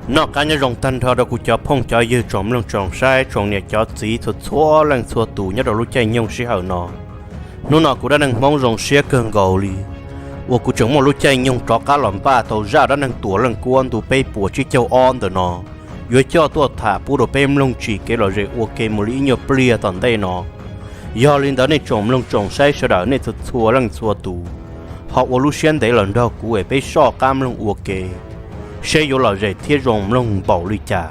Noj qab nyob zoo tag nrho rau kuv cov phooj cov ywg tsoom mloog tsoom saib tsoom niam cov txiv txhua txhua leej txhua tus nyob rau lub caij nyoog sij hawm no. Hnub no kuv Dab Neeg Hmoob zoo siab kawg nkaus li uas kuv tseem muaj lub caij nyoog rov qab los npaj tau zaj dab neeg Tuam Leej Kuab ntu peb puas tsib caug ob ntawm no, yuav coj tuaj tham pub rau peb mloog tsim kev lom zem ua ke mus li ib nyuag pliag tom ntej no. Yog li ntawd nej tsoom mloog tsoom saib sawv daws nej txhua txhua leej txhua tus ho ua lub siab ntev los nrog kuv es peb soj qab mloog ua ke, seb yuav lom zem thiab zoo mloog npaum li cas.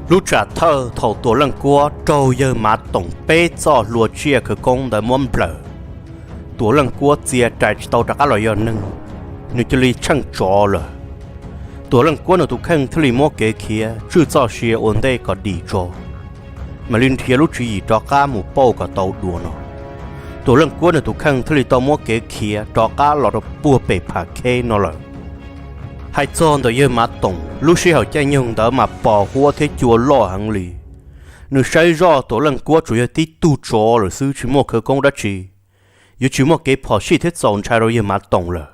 Lub tsam thawj thaum Tuam Leej Kuab raug yawg Mav Toom peb txoj hlua tsiaj khawv koob ntawd muab nplawm, Tuam Leej Kuab txia rais tsis tau rov qab los yog neeg, nws cia li tsheej tsov lawm. Tuam Leej Kuab nws tus kheej thiaj li muab kev khiav tswj txoj sia ua ntej kom dim tso, mam li nrhiav lub tswv yim rov qab mus pauj kom tau dua no. Tuam Leej Kuab nws tus kheej thiaj li tau muab kev khiav rov qab los rau puag pem Pham Kheb no lawm. Hais txog ntawm yawg Mav Toom, lub sij hawm caij nyoog ntawd mas pos huab thiab cua loj heev li. Nws saib zoj Tuam Leej Kuab tsuas yog tib tug tsov lawm xwb, tsis muaj khawv koob dab tsi, yuav tsis muaj kev phom sij thiab txaus ntshai rau yawg Mav Toom lawm.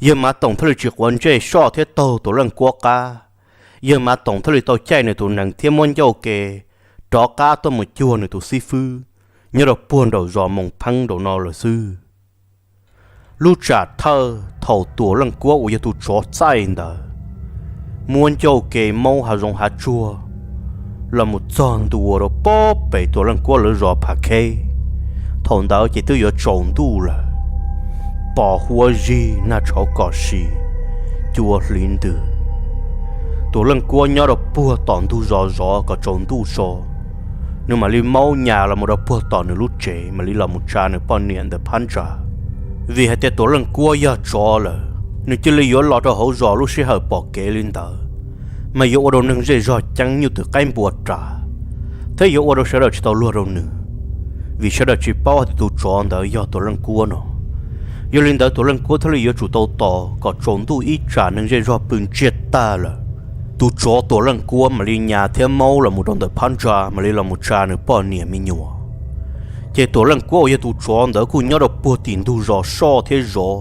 Yawg Mav Toom thiaj li tsis quav ntsej soj thiab taug Tuam Leej Kuab qab. Yawg Mav Toom thiaj li tau caij nws tus nees thiab muab ncauj ke rov qab tuaj mus cuag nws tus xib fwb nyob rau puag nraum zos Moos Pheeb nraum no lawm xwb. Lub tsam thawj thaum Tuam Leej Kuab uas yog tus tsov txaij ntawd muab ncauj ke maub hav zoov hav tsuag los mus txog ntua rau puag pem Tuam Leej Kuab lawv zos Pham Kheb. Thaum ntawd ces twb yuav tsaus ntuj lawm, pos huab zig nag tshauv kom si, cua hliv ntws. Tuam Leej Kuab nyob rau puag tom ntug zos zov kom tsaus ntuj so, nws mam li maub nyas los mus rau puag tom nws lub tsev, mam li los mus tsa nws poj niam ntawm phab ntsa. Vim hais tias Tuam Leej Kuab yog tsov lawm, nws cia li yuav los rau hauv zos lub sij hawm pom kev li ntawd, mas yuav ua rau neeg zej zog ceeb nyuj twm qaib npua ras, thiab yuav ua rau sawv daws tsis tau luag rau nws, vim sawv daws tsis paub hais tias tus tsov ntawd yog Tuam Leej Kuab no. Yog li ntawd Tuam Leej Kuab thiaj li yuav tsum tau tos kom tsaus ntuj ib tsam neeg zej zog pw ntsiag tag lawm, tus tsov Tuam Leej Kuab mam li nyas thiab maub los mus rau ntawm phab ntsa, mam li los mus tsa nws poj niam me nyuam. Ces Tuam Leej Kuab uas yog tus tsov ntawd kuj nyob rau puag tim ntug zos soj thiab zov.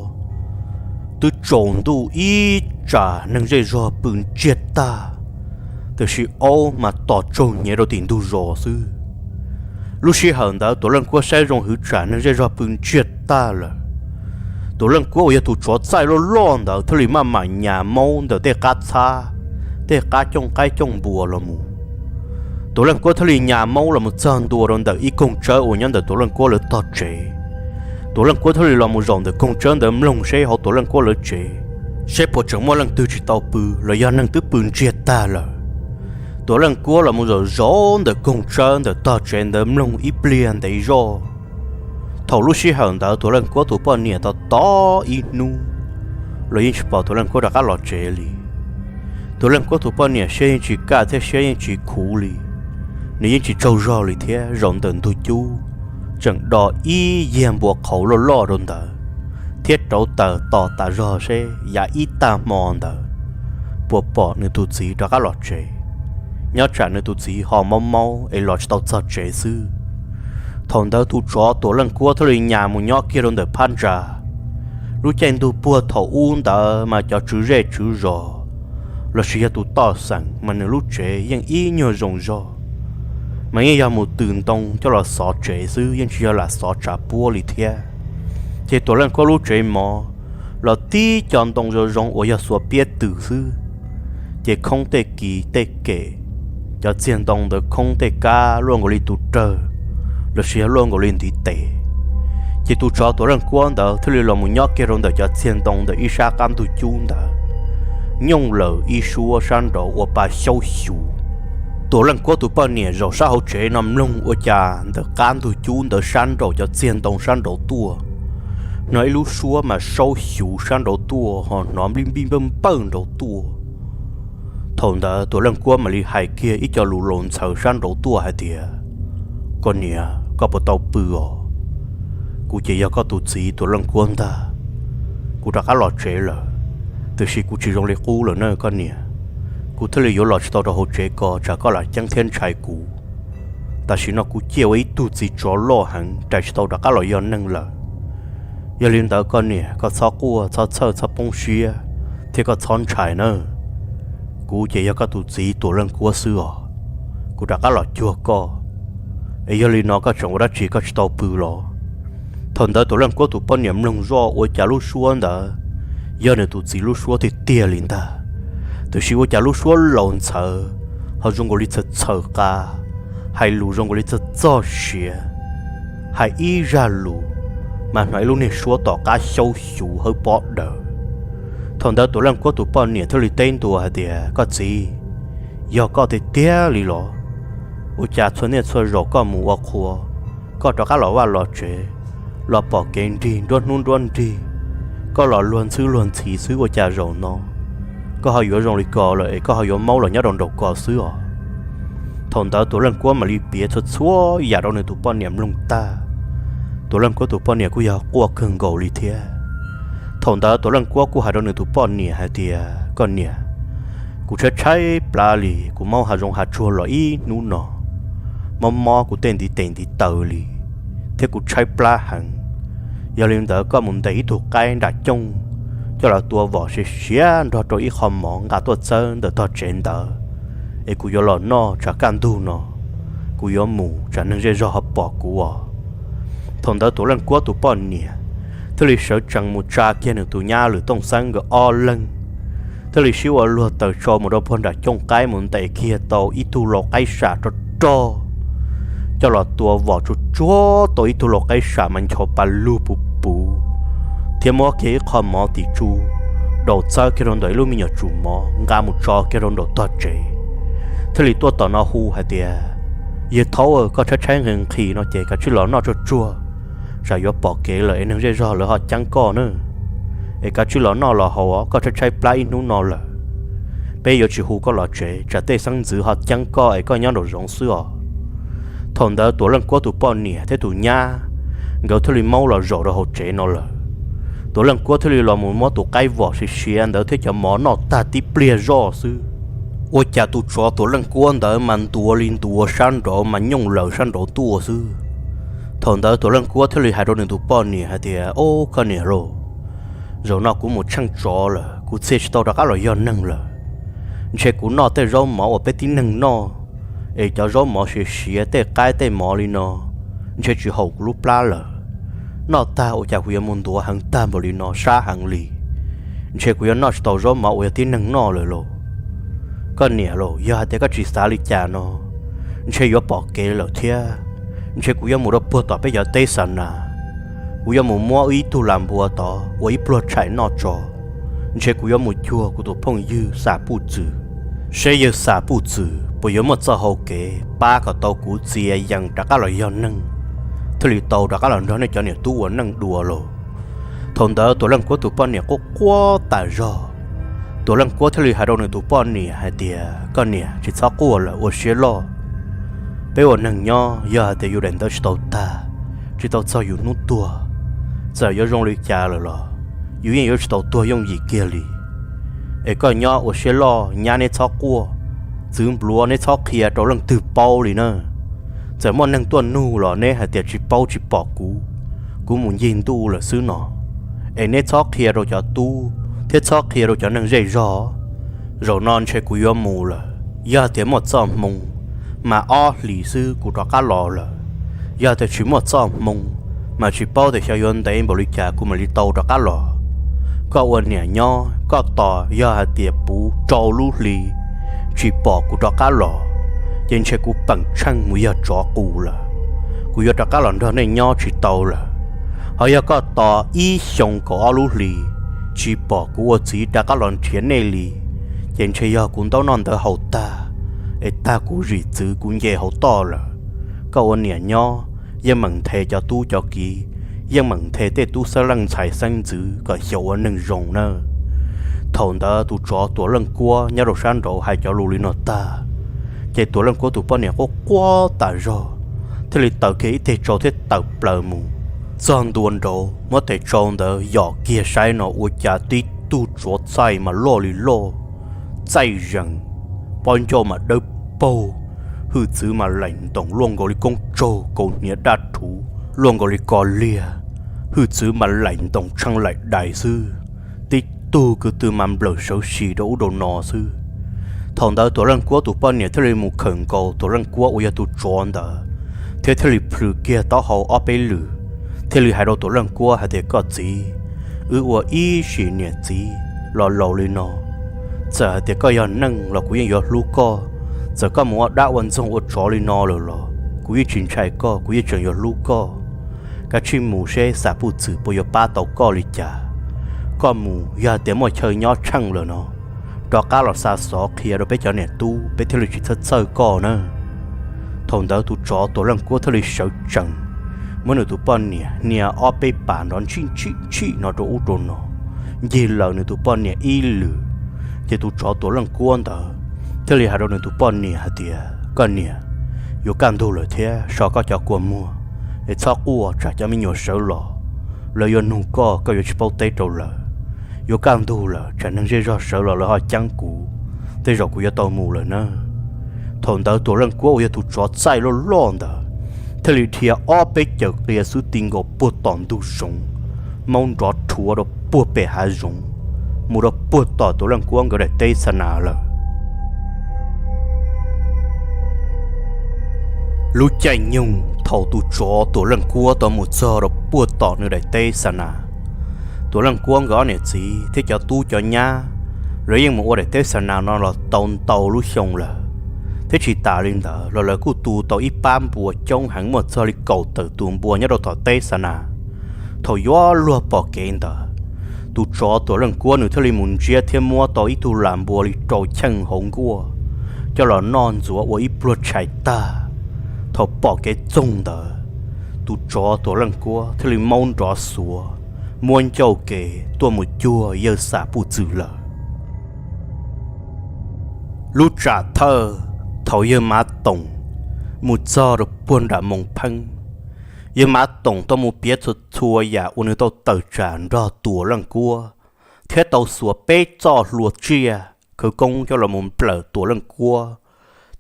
Twb tsaus ntuj ib tsam neeg zej zog pw ntsiag tag, tiam sis aub mas tos tsaug hnyev rau tim ntug zos xwb. Lub sij hawm ntawd Tuam Leej Kuab saib zoo hwv tsam neeg zej zog pw ntsiag tag lawm, Tuam Leej Kuab uas yog tus tsov txaij loj loj ntawd thiaj li maj mam nyas maub ntawm tej qab txhab, tej qab cooj qaib cooj npua los mus. Tuam Leej Kuab thiaj li nyas maub los mus txog ntua rau ntawm ib koog tsawb uas nyob ntawm Tuam Leej Kuab lawv tog tsev. Tuam Leej Kuab thiaj li los mus zaum ntawm koog tsawb ntawd mloog seb hauv Tuam Leej Kuab lawv tsev, seb puas tseem muaj leej twg tsis tau pw los yog neeg twb pw ntsiag tag lawm. Tuam Leej Kuab los mus zaum zaum ntawm koog tsawb ntawm tog tsev ntawd mloog ib pliag ntev zoj. Thaum lub sij hawm ntawd Tuam Leej Kuab tus poj niam tos tos ib hnub los yeej tsis pom Tuam Leej Kuab rov qab los tsev li. Tuam Leej Kuab tus poj niam siab yeej tsis kaj thiab siab yeej tsis khuv li. Nws yeej tsis tsaug zog li thiab, zaum ntawm ntug cub tseem do ib yiag npua qhauv loj loj rau ntawd, thiab rauv taws tos tas zog seb yav ib tag hmo ntawd puas pom nws tus txiv rov qab los tsev, nyob tsam nws tus txiv ho maub maub es los tsis tau txog tsev xwb. Thaum ntawd tus tsov Tuam Leej Kuab thiaj li nyas mus nyob kiag rau ntawm phab ntsa. Lub caij ntuj puag thaum ub ntawd mas cov tswv zej tswv zos lossis yog tus toj xeem mas nws lub tsev yeej ib nyuag zoo zog, mas yeej yog mus tws ntoo coj los xov tsev xwb, yeej tsis yog lam xov tsav puab li thiab. Ces Tuam Leej Kuab lub tsev mov los tib co ntoo zoo zoo uas yog xuas piab tws xwb, ces khoob tej kis tej kem, cov txiag ntoo ntawd khoob tej kab luaj nkaus li tus rawg lossis yog luaj nkaus li ntiv tes. Ces tus tsov Tuam Leej Kuab ntawd thiaj li los mus nyob kiag rau ntawm cov txiag ntoo ntawm ib sab qab ntug cub ntawd, nyooj lawm ib suab sab nraud ua pa xyaub xyuv. Tuam Leej Kuab tus poj niam zaum sab hauv tsev no mloog ua cas ntawm qab ntug cub ntawd sab nraum cov txiag ntoo sab nraud tuaj, hnov ib lub suab mas saub xyuv sab nraud tuaj ho hnov nplij nplij npawj npawj nraud tuaj. Thaum ntawd Tuam Leej Kuab mam li hais kiag ib co lus laus ntxhaws sab nraud tuaj hais tias, Koj niam, koj puas tau pw os? Kuv ces yog koj tus txiv Tuam Leej Kuab ntag. Kuv rov qab los tsev lawm, tiam sis kuv tsis zoo li qub lawm na koj niam. Kuv thiaj li yuav los tsis tau rau hauv tsev ko tsam koj lam ceeb thiab ntshai kuv. Tam sim no kuv ciaj ua ib tug txiv tsov loj heev rais tsis tau rov qab los yog neeg lawm. Yog li ntawd koj niam, koj txhob quaj, txhob txhawj, txhob poob siab, thiab koj txhob ntshai nawb. Kuv ces yog koj tus txiv Tuam Leej Kuab xwb os. Kuv rov qab los cuag koj, es yog li no koj tseem ua dab tsi koj tsis tau pw los? Thaum ntawd Tuam Leej Kuab tus poj niam mloog zoj ua cas lub suab ntawd yog nws tus txiv lub suab tiag tiag li ntag. Tiam sis ua cas lub suab laus ntxhawv, ho zoo nkaus li txhaws txhaws qa, hais lus zoo nkaus li txog txog siav, hais ib zaj lus mas hnov ib lub niag suab tom qab xyaub xyuv hawb pob daws. Thaum ntawd Tuam Leej Kuab tus poj niam thiaj li teb ntua hais tias, Koj txiv, yog koj tiag tiag li los? Ua cas txhua niaj txhua zaus koj mus ua qhua, koj rov qab los vaj los tsev, los pom kev nrig nruab hnub nruab nrig, koj los luag ntxhwb luag ntxhi xwb, ua cas zaum no koj ho yuav zoo li ko lawm es koj ho yuav maub los nyob rau nraum ko xwb os? Thaum ntawd Tuam Leej Kuab mam li piav txhua txhua yam rau nws tus poj niam mloog tag. Tuam Leej Kuab tus poj niam kuj yog quaj kawg nkaus li thiab. Thaum ntawd Tuam Leej Kuab kuj hais rau nws tus poj niam hais tias, Koj niam, kuv tshaib tshaib plab li, kuv maub hav zoov hav tsuag los ib hnub no, mob mob kuv tej ntiv tes ntiv taw li, thiab kuv tshaib plab heev. Yog li ntawd koj mus ntes ib tug qaib nram cooj coj los tua vom siav siav nrog rau ib qho mov nqa tuaj txawb ntawm tog tsev ntawd, es kuv yuav los noj tsam kaj ntug no kuv yuav mus tsam neeg zej zog ho pom kuv os. Thaum ntawd Tuam Leej Kuab tus poj niam thiaj li sawv tsees mus tsa kiag nws tus nyab Lwm Tooj Xeeb nkawd ob leeg, thiaj li sib ua luag taws tsau mus rau puag nram cooj qaib mus ntes kiag tau ib tug lau qaib sam rog rog, coj los tua vom tsuag tsuag tau ib tug lau qaib sam mas nchos pa lug puv puv, thiab muab kiag ib qho mov tim tsu, daus txawb kiag rau ntawm ib lub me nyuam tsum mov nqa mus tso kiag rau nraum tog tsev, thiaj li tuaj tom no hu hais tias, Yawg Thaub, koj tshaib tshaib nqhis nqhis no ces kav tsij los noj tsuag tsuag, tsam yuav pom kev lawm es neeg zej zog lawv ho ceeb koj na. Es kav tsij los noj los haus, koj tshaib tshaib plab ib hnub no lawm. Peb yuav tsis hu koj los tsev tsam tej xeeb ntxwv ho ceeb koj es koj nyob nraum zoov xwb os. Thaum ntawd Tuam Leej Kuab tus poj niam thiab tus nyab nkawd thiaj li maub los zaum rau hauv tsev no lawm. Tuam Leej Kuab thiaj li los mus muab tus qaib vom siav siav ntawd thiab cov mov noj tag tib pliag zoj xwb, ua cas tus tsov Tuam Leej Kuab ntawd mas ntuav li ntuav sab nraud mas nyooj laws sab nraud tuaj xwb. Thaum ntawd Tuam Leej Kuab thiaj li hais rau nws tus poj niam hais tias, Ob, koj niam lauj, zaum no kuv mus tsheej tsov lawm, kuv txia tsis tau rov qab los yog neeg lawm. Ntshe kuv noj tej zaub mov uas peb tib neeg noj, es cov zaub mov siav siav tej qaib tej mov li no, ntshe tsis haum kuv lub plab lawm. Noj tag ua cas kuv yuav mus ntuav heev tag npaum li no, sab heev li. Ntshe kuv yuav noj tsis tau zaub mov uas yog tib neeg noj lawm lauj. Koj niam lauj, yog hais tias koj tsis xav li cas no, ntshe yuav pom kev lawm thiab. Ntshe kuv yuav mus rau puag tom peb cov teb xa nas, kuv yuav mus muab ib tug las npua tod ua ib pluag tshais noj tso. Ntshe kuv yuav mus cuag kuv tus phooj ywg Xam Puj Txwm, seb yawg Xam Puj Txwm puas yuav muaj txoj hau kev pab kom tau kuv txia yees rov qab los yog neeg, thiaj li tau rov qab los nrog nej cov niam tub ua neej dua lauj. Thaum ntawd Tuam Leej Kuab tus poj niam quaj quaj tas zog. Tuam Leej Kuab thiaj li hais rau nws tus poj niam hais tias, Koj niam, tsis txhob quaj lawm, ua siab loj. Peb ua neeg nyob, yog hais tias yus daim ntawv tsis tau tag, tsis tau txog yus hnub tuag, txawm yuav zoo li cas lawm los yus yeej yuav tsis tau tuag yooj yim kiag li. Es koj nyob ua siab loj nyab, neb txhob quaj, txwv npluav neb txhob qhia rau leej twg paub li na. Txawm muaj neeg tuaj nug los neb hais tias tsis paub tsis pom kuv, kuv mus ncig ntuj lawm xwb no. Es neb txhob qhia rau cov tub thiab txhob qhia rau cov neeg zej zog. Zaum no ntshe kuv yuav mus lawm, yog tias muaj txoj hmoo mas ob hlis xwb kuv rov qab los lawm. Yog tias tsis muaj txoj hmoo mas tsis paub tias xyov yuav ntev npaum li cas kuv mam li tau rov qab los. Koj ua niam nyob, koj tos yog hais tias puv rau lub hli tsis pom kuv rov qab los, ces ntshe kuv peem tsheej mus yog tsov qus lawm. Kuv yuav rov qab los nrog nej nyob tsis tau lawm. Ho yog koj tos ib xyoo kaum ob lub hli tsis pom kuv ua txiv rov qab los nrhiav nej li, ces ntshe yog kuv ntaub noj ntawv haus tag, es tag kuv zim txwv kuv nce hauv toj lawm. Koj ua niam nyob, yeej meem nthe cov tub cov kiv, yeej meem nthe tej tub xeeb leej ntxhais xeeb ntxwv kom xyaum ua neeg zoo nawb. Thaum ntawd tus tsov Tuam Leej Kuab nyob rau sab nraud hais cov lus li no tag, ces Tuam Leej Kuab tus poj niam quaj quaj tas zog, thiaj li taws kiag ib teg tsau thiab tawm plaws mus txog ntua nraud, muab tes tsau ntawd yom kiag saib no ua cas tib tug tsuav txaij mas loj li loj, txaij zees, pob ncauj mas dawb paug, hwj txwv mas laim ntoos luaj nkaus li koob tsaug, kaus hniav daj rhuv luaj nkaus li ko liag, Hwj txwv mas laim ntoos tsheej laim dais xwb, tib tug kwv tw mas nplawm sawv si rau ub rau no xwb. Thaum ntawd Tuam Leej Kuab tus poj niam thiaj li mus khawm nkaus Tuam Leej Kuab uas yog tus tsov ntawd, thiab thiaj li plhws kiag taub hau ob peb lwm, thiaj li hais rau Tuam Leej Kuab hais tias, Koj txiv, wb ua ib sim niam txiv los laus li no, txawm hais tias koj yog neeg los kuv yeej yuav hlub koj. Txawm koj mus ua dab ua ntxoog ua tsov li no lawm los kuv yeej tsis ntshai koj, kuv yeej tseem yuav hlub koj. Kav tsij mus seb Xam Puj Txwm puas yuav pab tau koj li cas. Koj mus yog hais tias muaj chaw nyob tsheej lawm no, rov qab los xa xov qhia rau peb cov niam tub, peb thiaj li tsis txhawj txhawj koj na. Thaum ntawd tus tsov Tuam Leej Kuab thiaj li sawv tsees, muab nws tus poj niam hnia ob peb pas nrov ntshij ntshij ntshij no rau ub rau no, ncig lawm nws tus poj niam ib lwm. Ces tus tsov Tuam Leej Kuab ntawd thiaj li hais rau nws tus poj niam hais tias, Koj niam, yuav kaj ntug lawm thiab, so koj cov kua muag es txhob quaj, tsam cov me nyuam sawv los lawv yuav nug koj, koj yuav tsis paub teb rau lawv. Yuav kaj ntug lawm, tsam neeg zej zog sawv los lawv ho ceeb kuv, tej zaum kuv yuav tau mus lawm na. Thaum ntawd Tuam Leej Kuab uas yog tus tsov txaij loj loj ntawd thiaj li dhia ob peb caws qia xwb ti nkaus puag tom ntug zoov, maub nrov rhuav rau puag pem hav zoov, mus rau puag tom Tuam Leej Kuab nkawd daim teb xa nas lawm. Lub caij nyoog thaum tus tsov Tuam Leej Kuab tau mus txog rau puag tom nws daim teb xa nas, Tuam Leej Kuab nkawd ob niam txiv thiab cov tub cov nyab, lawv yeej mus ua daim teb xa nas no los tau ntau lub xyoo lawm, thiab tsis tas li ntawd los lawv kuj tu tau ib pab npua coob heev, muaj txog li kaum tawm tus npua nyob rau tom teb xa nas. Thaum yuav luag pom kev ntawd, tus tsov Tuam Leej Kuab nws thiaj li mus ntsiab thiab muab tau ib tug lam npua li rau cheej hauv nkuaj coj los noj ntxuav ua ib pluag tshais tag. Thaum pom kev txoog ntawd, tus tsov Tuam Leej Kuab thiaj li maub nrov xuav, muab ncauj kev tuaj mus cuag yawg Xam Puj Txwm lawm. Lub tsam thawj, thaum yawg Mav Toom mus txog rau puag nram Moos Pheeb, yawg Mav Toom tau mus piav txhua txhua yam uas nws tau tawm tsam nrog Tuam Leej Kuab, thiab tau xuas peb txoj hlua tsiaj khawv koob coj los mus nplawm Tuam Leej Kuab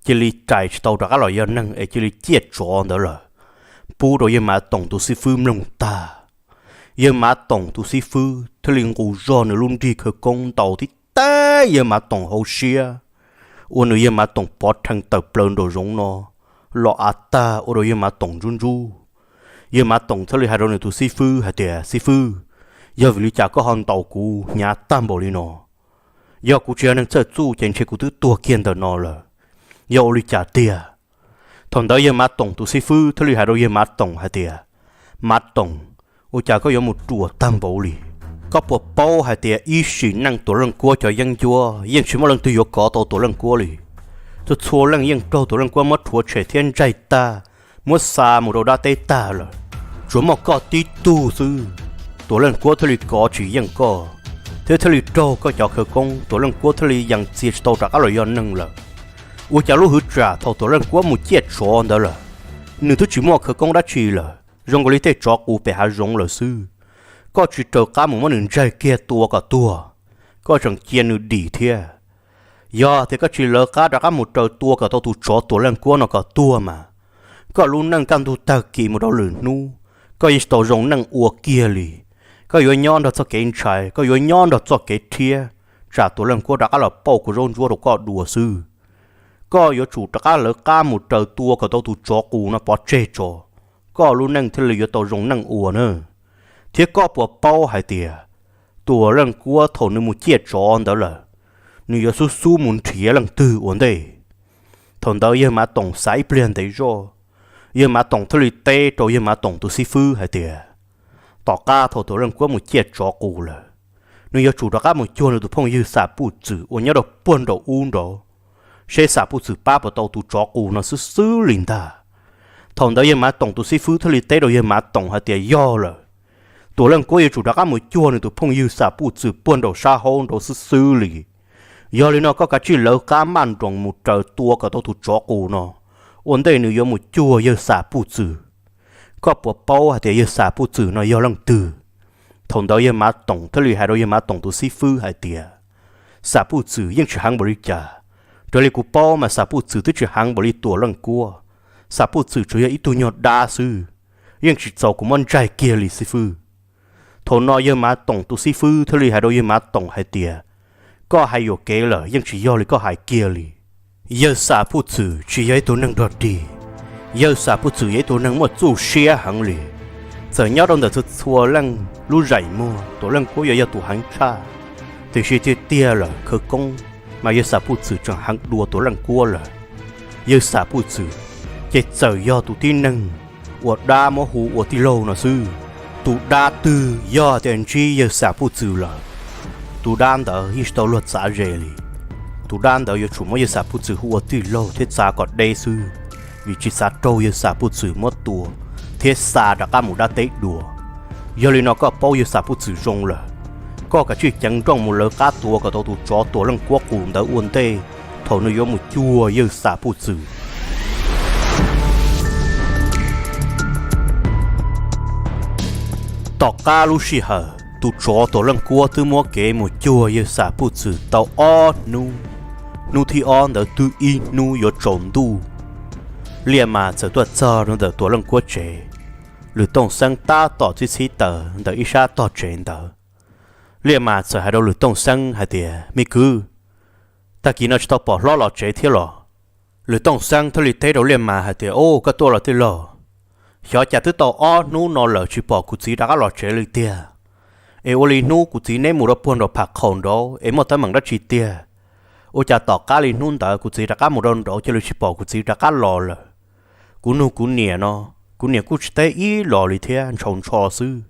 cia li rais tsis tau rov qab los yog neeg es cia li ciaj tsov ntawd lawm, pub rau yawg Mav Toom tus xib fwb mloog tag. Yawg Mav Toom tus xib fwb thiaj li nqus zog nws lub nrig khawv koob ntaus tib teb yawg Mav Toom hauv siab, ua nws yawg Mav Toom pov rhees tawm plaws nraum zoov no, los av tag ua rau yawg Mav Toom ntsub ntsub. Yawg Mav Toom thiaj li hais rau nws tus xib fwb hais tias, Xib fwb, yog vim li cas koj ho ntaus kuv hnyav tag npaum li no? Yog kuv tsis yog neeg txawj txuj ces ntshe kuv twb tuag kiag ntawm no lawm. Yog ua li cas tiag? Thaum ntawd yawg Mav Toom tus xib fwb thiaj li hais rau yawg Mav Toom hais tias, Mav Toom, ua cas koj yuav mus ruam tag npaum li? Koj puas paub hais tias ib sim neej Tuam Leej Kuab cov yeeb ncuab yeej tsis muaj leej twg yuav kov tau Tuam Leej Kuab li. Txhua txhua leej yeej raug Tuam Leej Kuab muab rhuav tshem thiab ntsaig tag, muab xa mus rau dab teb tag lawm. Tsuas muaj koj tib tug xwb, Tuam Leej Kuab thiaj li kov tsis yeej koj, thiab thiaj li raug koj cov khawv koob, Tuam Leej Kuab thiaj li yees txias tsis tau rov qab los yog neeg lawm. Ua cas lub hwv tsam thaum Tuam Leej Kuab mus ciaj tsov ntawd lawm, nws twb tsis muaj khawv koob dab tsi lawm, zoo nkaus li tej tsov qus pem hav zoov lawm xwb. Koj tsis raws qab mus muab nws ntsaig kiag tua kom tuag, koj tseem cia nws dim thiab. Yog tias koj tsis lawv qab rov qab mus raws tua kom tau tus tsov Tuam Leej Kuab no kom tuag mas, koj lub neej kaj ntug tag kis mus rau lwm hnub, koj yeej tsis tau zoo neej ua kiag li. Koj yuav nyob nrog txoj kev ntshai, koj yuav nyob nrog txoj kev rhiab, tsam Tuam Leej Kuab rov qab los pauj kua zaub ntsuab rau koj dua xwb. Koj yuav tsum rov qab lawv qab mus raws tua kom tau tus tsov qus no pov tseg tso, koj lub neej thiaj li yuav tau zoo neej ua na. Thiab koj puas paub hais tias Tuam Leej Kuab thaum nws mus ciaj tsov ntawd lawm, nws yuav xub xub mus nrhiav leej twg ua ntej? Thaum ntawd yawg Mav Toom xav ib pliag ntev zoj, yawg Mav Toom thiaj li teb rau yawg Mav Toom tus xib fwb hais tias, tom qab thaum Tuam Leej Kuab mus ciaj tsov qus lawm, nws yuav tsum rov qab mus cuag nws tus phooj ywg Xam Puj Txwm uas nyob rau puag nraum ub nraud, seb Xam Puj Txwm pab puas tau tus tsov qus no xwb xwb li ntag. Thaum ntawd yawg Mav Toom tus xib fwb thiaj li teb rau yawg Mav Toom hais tias, yog lawm, Tuam Leej Kuab yuav tsum rov qab mus cuag nws tus phooj ywg Xam Puj Txwm puag nraum sab hauv nraud xwb xwb li. Yog li no koj kav tsij lawv qab maj nroos mus raws tua kom tau tus tsov qus no, ua ntej nws yuav mus cuag yawg Xam Puj Txwm. Koj puas paub hais tias yawg Xam Puj Txwm no yog leej twg? Thaum ntawd yawg Mav Toom thiaj li hais rau yawg Mav Toom tus xib fwb hais tias, Xam Puj Txwm yeej tsis heev npaum li cas. Raws li kuv paub mas Xam Puj Txwm twb tsis heev npaum li Tuam Leej Kuab. Xam Puj Txwm tsuas yog ib tug nyuag dab xwb, yeej tsis txaus kuv muab ntsaig kiag li xib fwb. Thaum no yawg Mav Toom tus xib fwb thiaj li hais rau yawg Mav Toom hais tias, koj hais yuam kev lawm, yeej tsis yog li koj hais kiag li. Yawg Xam Puj Txwm tsis yog ib tug neeg rog dig. Yawg Xam Puj Txwm yog ib tug neeg muaj txuj siab heev li. Txawm nyob rau ntawm txhua txhua leej lub zeem muag Tuam Leej Kuab yuav yog tus heev tshaj, tiam sis tiag tiag lawm khawv koob mas yawg Xam Puj Txwm tseem heev dua Tuam Leej Kuab lawm. Yawg Xam Puj Txwm ces txawm yog tus tib neeg uas dab muab hu ua tij laug no xwb. Tus dab twg yog tias ntsib yawg Xam Puj Txwm lawm, tus dab ntawd yeej tsis tau luag txav ze li. Tus dab ntawd yuav tsum muab yawg Xam Puj Txwm hu ua tij laug thiab txav kom deb xwb, vim tsis xav raug yawg Xam Puj Txwm muab tua thiab xa rov qab mus dab teb dua. Yog li no koj paub yawg Xam Puj Txwm zoo lawm, koj kav tsij ceev nrooj mus lawv qab tua kom tau tus tsov Tuam Leej Kuab qus ntawd ua ntej thaum nws yuav mus cuag yawg Xam Puj Txwm. Tom qab lub sij hawm tus tsov Tuam Leej Kuab twb muab kev mus cuag yawg Xam Puj Txwm tau ob hnub, hnub thib ob ntawd twb ib hnub yuav tsaus ntuj, Liaj Mas txawm tuaj txog rau ntawm Tuam Leej Kuab tsev. Lwm Tooj Xeeb tab tom txib txhib taws ntawm ib sab tog tsev ntawd. Liaj Mas txawm hais rau Lwm Tooj Xeeb hais tias, me kwv, tag kis no tsis tau pom hlob los tsev thiab los? Lwm Tooj Xeeb thiaj li teb rau Liaj Mas hais tias, o, koj tuaj los tij laug, xyov cas twb tau ob hnub no lawm tsis pom kuv txiv rov qab los tsev li tiag. Es ua li hnub kuv txiv neb mus rau puag nraum Pham Qhaum nraud es muaj teeb meem dab tsi tiag? Ua cas tom qab li hnub ntawd kuv txiv rov qab mus rau nraud cia li tsis pom kuv txiv rov qab los lawm? Kuv nug kuv niam no, kuv niam kuj tsis teb ib los li thiab, ntshaus ntsho xwb.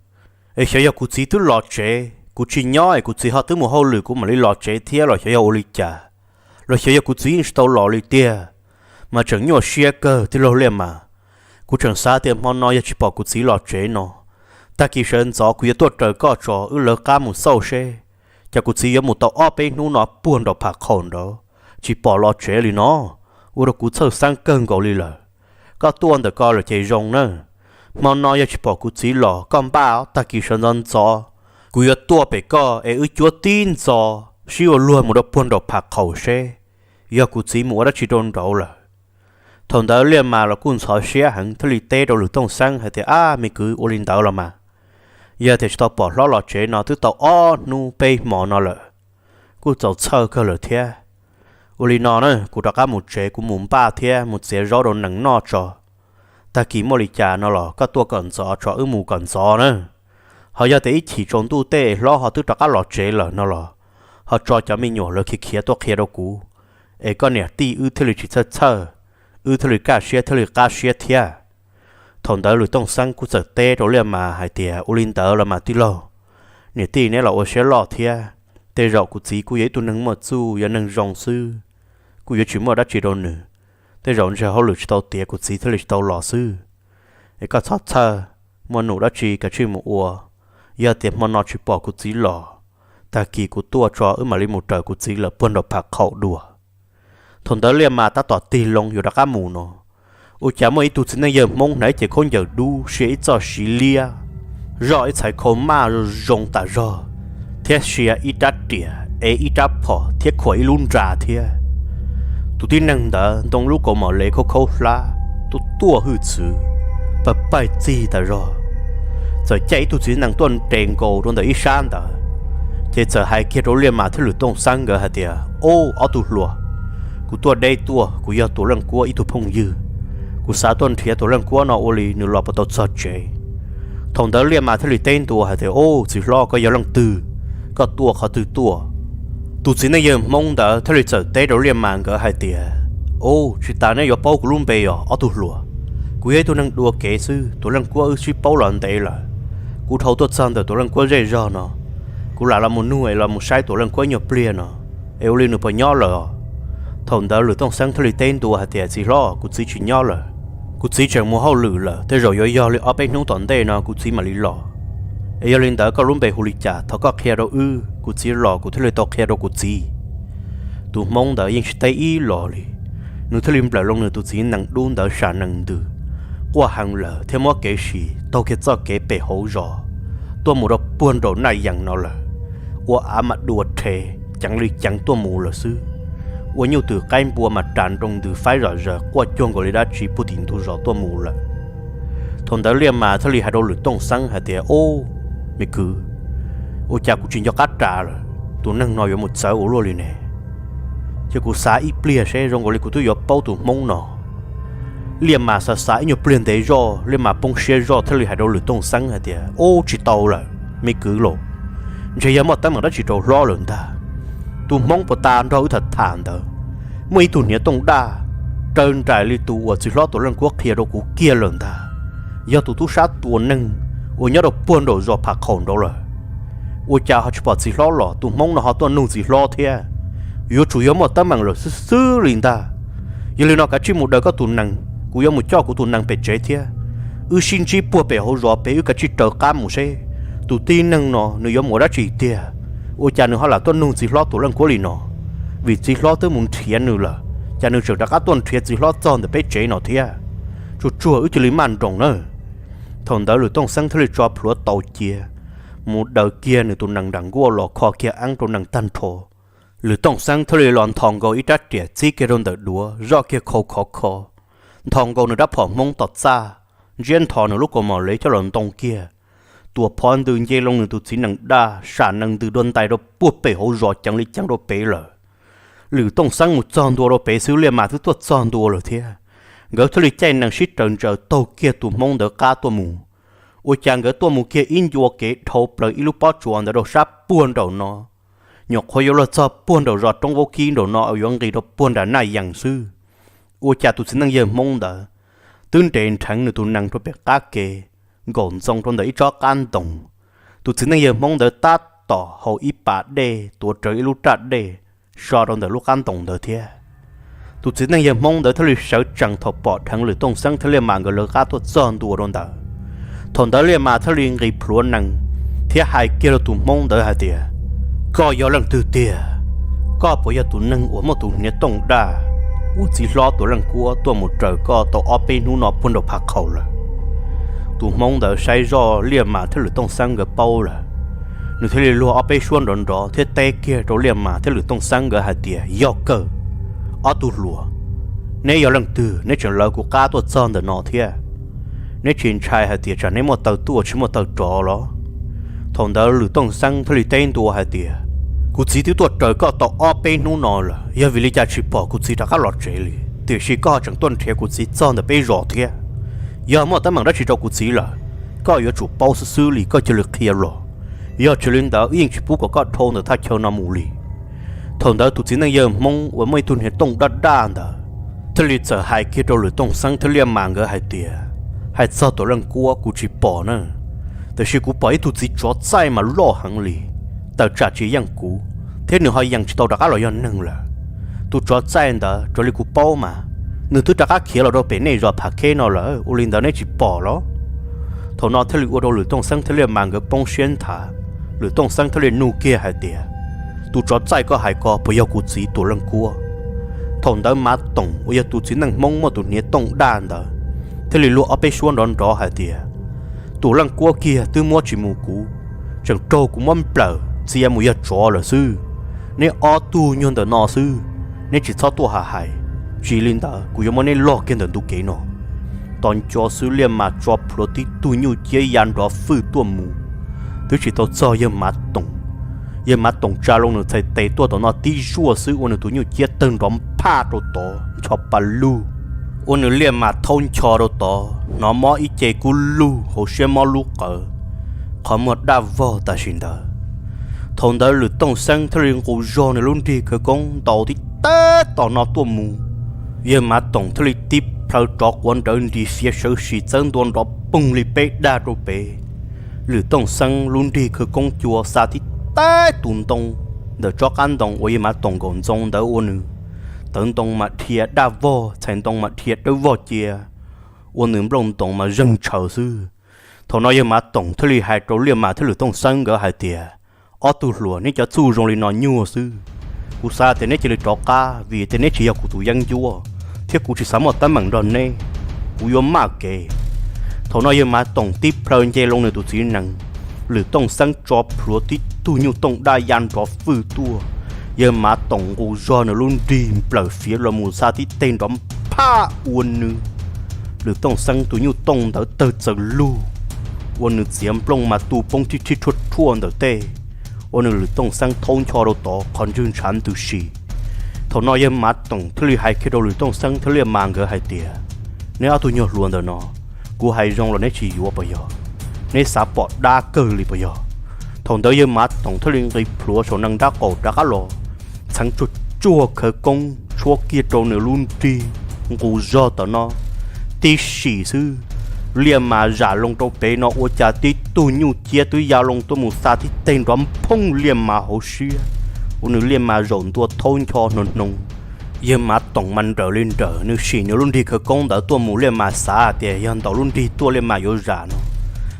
Es xyov yog kuv txiv twb los tsev, kuv tsis nyob es kuv txiv ho twb mus hauj lwm kuv mam li los tsev thiab los xyov yog ua li cas, los xyov yog kuv txiv yeej tsis tau los li tiag. Mas tseem nyuaj siab kawg tij laug Liaj Mas. Kuv tseem xav tias hmo no yog tsis pom kuv txiv los tsev no, tag kis sawv ntxov kuv yuav tuaj raws koj tso wb lawv qab mus xauj seb, cas kuv txiv yuav mus tau ob peb hnub no puag nraum Pham Qhaum nraud tsis pom los tsev li no, ua rau kuv txhawj xeeb kawg nkaus li lawm. Koj tuaj ntawm ko lawm ces zoo na. Hmo no yog tsis pom kuv txiv los koj npaj, tag kis sawv ntxov ntxov kuv yuav tuaj pem koj es wb cuab tib ntxov sib ua luag mus rau puag nraum Pham Qhaum seb yog kuv txiv mus ua dab tsi rau nraud lawm. Thaum ntawd Liaj Mas los kuj ntxhov siab heev thiaj li teb rau Lwm Tooj Xeeb hais tias, ab, me kwv, ua li ntawd los mas, yog tias tsis tau pom hlob los tsev no twb tau ob hnub peb hmo no lawm, kuj txaus txhawj kawg lawm thiab. Ua li no na, kuv rov qab mus tsev, kuv mus npaj thiab mus txiav zaub rau nees noj tso. Tag kis muaj li cas no los koj tuaj kom ntxov tso wb mus kom ntxov na. Ho yog tias ib chim tsaus ntuj tej hlob ho twb rov qab los tsev lawm no los, ho tso cov me nyuam lawv khiav khiav tuaj qhia rau kuv, es koj niam tij wb thiaj li tsis txhawj txhawj, wb thiaj li kaj siab thiaj li qab siab thiab. Thaum ntawd Lwm Tooj Xeeb kuj txawm teb rau Liaj Mas hais tias, ua li ntawd los mas tij laug, niam tij neb los ua siab loj thiab. Tej zaum kuv txiv kuj yog ib tug neeg muaj txuj, yog neeg zoo xwb, kuj yuav tsis muaj dab tsi rau nws. Tej zaum ntshe hauj lwm tsis tau tiav kuv txiv thiaj li tsis tau los xwb. Es koj txhob txhawj, muaj num dab tsi kav tsij mus ua. Yog tias hmo no tsis pom kuv txiv los, tag kis kuv tuaj tso wb mam li mus raws kuv txiv lawm puag nraum Pham Qhaum dua. Thaum ntawd Liaj Mas tab tom tig loo yuav rov qab mus no, ua cas muaj ib tug txiv neej yawg Hmoob hnav ib cev khaub ncaws dub, sia ib txoj siv liab, zoj ib txhais khau maj zoo tas zog, thiab sia ib rab riam, ev ib rab phom thiab khuam ib lub nra thiab. Tus tib neeg ntawd ntoo lub kaus mom le khaub khaub hlab, tuaj tuaj hwj txwv, pawg paig txig tas zog. Txawm caij ib tug txiv nees tuaj nres nkaus rau ntawm ib sab ntawd, ces txawm hais kiag rau Liaj Mas thiab Lwm Tooj Xeeb nkawd hais tias, o, ob tug hluas, kuv tuaj deb tuaj, kuv yog Tuam Leej Kuab ib tug phooj ywg, kuv xav tuaj nrhiav Tuam Leej Kuab no ua li nws los puas tau txog tsev. Thaum ntawd Liaj Mas thiaj li teb ntua hais tias, o, txiv hlob, koj yog leej twg? Koj tuaj qhov twg tuaj? Tus txiv neej yawg Hmoob ntawd thiaj li txawm teb rau Liaj Mas nkawd hais tias, o, tsis tas neb yuav paub kuv lub npe os ob tug hluas. Kuv yog ib tug neeg dua kev xwb, Tuam Leej Kuab wb sib paub los ntev lawm. Kuv dhau tuaj txog ntawm Tuam Leej Kuab zej zog no, kuv lam los mus nug es los mus saib Tuam Leej Kuab nyuag pliag no, es ua li nws puas nyob lawm os? Thaum ntawd Lwm Tooj Xeeb thiaj li teb ntua hais tias, txiv hlob, kuv txiv tsis nyob lawm. Kuv txiv tseem mus hauj lwm lawm, tej zaum yuav yog li ob peb hnub tom ntej no kuv txiv mam li los. Es yog li ntawd koj lub npe hu li cas, thov koj qhia rau wb, kuv txiv los kuv thiaj li tau qhia rau kuv txiv. Tus Hmoob ntawd yeej tsis teb ib los li, nws thiaj li nplawm loo nws tus txiv nees dub ntawd sam nees ntws, quaj heev lawm thiab muab kev sim taug kiag txoj kev pem hauv zos tuaj mus rau puag nraum Naj Yees no lawm. Ua av mas dua rhe, ceev li ceev tuaj mus lawm xwb. Ua nyuj twm qaib npua mas ras nroo ntws faib zom zaws quaj cuag nkaus li dab tsi puag tim ntug zos tuaj mus lawm. Thaum ntawd Liaj Mas thiaj li hais rau Lwm Tooj Xeeb hais tias, o, me kwv, Ua cas kuv tsis nco qab ras lawm, tus neeg no yuav mus txawv ua luaj li ne? Ces kuv xav ib pliag seb, zoo nkaus li kuv twb yuav paub tus Hmoob no. Liaj Mas xav xav ib nyuag pliag ntev zoj, Liaj Mas poob siab zoj thiaj li hais rau Lwm Tooj Xeeb hais tias, Ub, tsis tau lawm me kwv los, ntshe yog muaj teeb meem dab tsi rau hlob lawm ntag. Tus Hmoob puas tas nrog wb tham tham ntawd, muaj ib tug hniav tooj daj raws nraim li tus uas txiv hlob Tuam Leej Kuab qhia rau kuv kiag lawm ntag. Yog tus tub sab tua neeg uas nyob rau puag nraum zos Pham Qhaum nraud lawm. Ua cas ho tsis pom txiv hlob los, tus Hmoob no ho tuaj nug txiv hlob thiab? Yuav tsum yog muaj teeb meem lawm xwb xwb li ntag. Yog li no kav tsij mus daws koj tus nees, kuv yuav mus coj kuv tus nees pem tsev thiab. Wb sib ntsib puag pem hauv zos pem, wb kav tsij raws qab mus seb tus tib neeg no nws yuav mus ua dab tsi tiag. Ua cas nws ho lam tuaj nug txiv hlob Tuam Leej Kuab li no? Vim txiv hlob twb mus nrhiav nws lawm, cas nws tseem rov qab tuaj nrhiav txiv hlob txog ntawm peb tsev no thiab? Tsuag tsuag wb cia li maj nroos nawb. Thaum ntawd Lwm Tooj Xeeb thiaj li tso plhuav tau cia, mus daws kiag nws tus nees nram nkuaj los kho kiag eeb rau nees tag nrho. Lwm Tooj Xeeb thiaj li los nthos nkaus ib rab riam txib kiag rau ntawm duav, zoj kiag khau khov kho, nthos nkaus nws rab phom Hmoob tom txaj, ntsiab nthos nws lub kaus mom lev coj los ntoo kiag, tuam phov ntws nce loo nws tus txiv nees daj, sam nees ntws dua ntais rau puag pem hauv zos ceev li ceev rau pem lawm. Lwm Tooj Xeeb mus txog ntua rau pem xwb, Liaj Mas twb tuaj txog ntua lawm thiab. Nkawd thiaj li caij nees sib raws ntsaws taug kiag tus Hmoob ntawd qab tuaj mus. Ua cas nkawd tuaj mus kiag ib ncua kev dhau plaws ib lub pob tsuas ntawd rau sab puag nraum no, nyuam qhuav yuav luag txog puag nraum zos Roob Vaub Kib nraum no uas yuav nqis rau puag nram Naj Yees xwb. Ua cas tus txiv neej yawg Hmoob ntawd twb nres nrheev nws tus nees rau pem qab ke, nkaum ntxoo rau ntawm ib tsob qab ntoo. Tus txiv neej yawg Hmoob ntawd tab tom haus ib pas dej tuav rawv ib lub raj dej so rau ntawm lub qab ntoo ntawd thiab. Tus txiv neej yawg Hmoob ntawd thiaj li sawv tsees thaum pom dheev Lwm Tooj Xeeb thiab Liaj Mas nkawd lawv qab tuaj txog ntua rau ntawd. Thaum ntawd Liaj Mas thiaj li nqis plhuav nees thiab hais kiag rau tus Hmoob ntawd hais tias, Koj yog leej twg tiag? Koj puas yog tus neeg uas muaj tus hniav tooj daj uas txiv hlob Tuam Leej Kuab tuaj mus raws koj tau ob peb hnub no puag nraum Pham Qhaum lawm? Tus Hmoob ntawd saib zoj Liaj Mas thiab Lwm Tooj Xeeb nkawd paub lawm, nws thiaj li luag ob peb suab nrov nrov thiab teb kiag rau Liaj Mas thiab Lwm Tooj Xeeb nkawd hais tias, Yog kawg, ob tug hluas, neb yog leej twg neb tseem lawv kuv qab tuaj txog ntawm no thiab? Neb tsis ntshai hais tias tsam neb muaj taw tuaj tsis muaj taw rov los? Thaum ntawd Lwm Tooj Xeeb thiaj li teb ntua hais tias, Kuv txiv twb tuaj raws koj tau ob peb hnub no lawm, yog vim li cas tsis pom kuv txiv rov qab los tsev li, tiam sis koj ho tseem tuaj nrhiav kuv txiv txog ntawm peb zos thiab? Yog muaj teeb meem dab tsi rau kuv txiv lawm, koj yuav tsum paub xwb xwb li, koj cia li qhia los. Yog tsis li ntawd wb yeej tsis pub kom koj dhau ntawm thaj chaw no mus li. Thaum ntawd tus txiv neej yawg Hmoob uas muaj ib tug hniav tooj daj daj ntawd thiaj li txawm hais kiag rau Lwm Tooj Xeeb thiab Liaj Mas nkawd hais tias, Hais txog Tuam Leej Kuab kuv tsis pom na, tiam sis kuv pom ib tug txiv tsov txaij mas loj heev li, tawm tsam tsis yeej kuv, thiab nws ho yees tsis tau rov qab los yog neeg lawm. Tus tsov txaij ntawd raws li kuv paub mas, nws twb rov qab khiav los rau pem nej zos Pham Kheb no lawm, ua li ntawd neb tsis pom los? Thaum no thiaj li ua rau Lwm Tooj Xeeb thiab Liaj Mas nkawd poob siab nthav. Lwm Tooj Xeeb thiaj li nug kiag hais tias, Tus tsov txaij koj hais ko puas yog kuv txiv Tuam Leej Kuab? Thaum ntawd Mav Toom uas yog tus txiv neej Hmoob muaj tus hniav tooj daj ntawd thiaj li luag ob peb suab nrov nrov hais tias, Tuam Leej Kuab kiag twb muab tsis mus kuv, tseem raug kuv muab nplawm txia mus yog tsov lawm xwb. Neb ob tug nyuag ntawm no xwb, neb tsis txhob tuaj hais hais, tsis li ntawd kuv yuav muab neb log kiag ntawm ntu kev no. Tos nco xwb Liaj Mas tso plhuav tib tug nyuj ciab ya nrov fwj tuaj mus, twb tsis tau txog yawg Mav Toom. Yawg Mav Toom tsa loo nws txhais tes tuaj tom no tib zuaj xwb ua nws tus nyuj ciab tawg nrov nphaj rau tod ncho pa lug, ua nws Liaj Mas thaub ncho rau tod hnov mob ib ce kub lug hauv siab mob lub qawv, qhov muag daj vog tam sim ntawd. Thaum ntawd Lwm Tooj Xeeb thiaj li nqus zog nws lub nrig khawv koob ntaus tib teg tom no tuaj mus. Yawg Mav Toom thiaj li tib plhaw rov quav nrawv nris fiav sawv sis txawb ntua nrov poog li peb dag rau pem. Lwm Tooj Xeeb lub nrig khawv koob cua xa tib teg tus ntoo ntawm tsob qab ntoo uas yawg Mav Toom nkaum ntxoo ntawd ua nws tawv ntoo mas dhia daj vog, txhais ntoo mas dhia dawb vog cia, ua nws nplooj ntoos mas zeeg tshaws xwb. Thaum no yawg Mav Toom thiaj li hais rau Liaj Mas thiab Lwm Tooj Xeeb nkawd hais tias, Ob tug hluas, neb cov txuj zoo li no nyuaj xwb. Kuv xav tias neb cia li rov qab vim tias neb tsis yog kuv tus yeeb ncuab, thiab kuv tsis xav muaj teeb meem nrog neb. Kuv yuav maj kev. Thaum no yawg Mav Toom tib plhaw nce loo nws tus txiv nees, Lwm Tooj Xeeb tso plhuav tib tug nyuj tooj daj ya nrov fwj tuaj. Yawg Mav Toom nqus zog nws lub nrig nplawm fiav los mus xa tib teg nrov phaj ua nws, Lwm Tooj Xeeb tus nyuj tooj ntawd tawg txaws lug, ua nws txiav nplooj mas tu poob rhib rhib rhuaj rhuaj ntawm tej. ua nws Lwm Tooj Xeeb thaub ncho rau tod qhov ntswg ntshav ntws si. Thaum no yawg Mav Toom thiaj li hais kiag rau Lwm Tooj Xeeb thiab Liaj Mas nkawd hais tias, neb ob tug nyuag hluas ntawm no, kuv hais zoo los neb tsis yuav puas yog? Neb xav pom dab kawg li puas yog? Thaum ntawd yawg Mav Toom thiaj li nqis plhuav saum nees nrab qaum rov qab los, txheev tsuag tsuag khawv koob tshuab kiag rau nws lub nrig nqus zog tom no tib si xwb. Liaj Mas zam loo rau pem no ua cas tib tug nyuj ciab twb ya loo tuaj mus xa tib teg nrov nphooj Liaj Mas hauv siab, ua nws Liaj Mas zaum ntua thaub ncho hnoos hnoos. Yawg Mav Toom mas nrawm li nrawm, nws sim nws lub nrig khawv koob ntawd tuaj mus, Liaj Mas xav tias yog ntaus lub nrig tuaj Liaj Mas yuav zam no.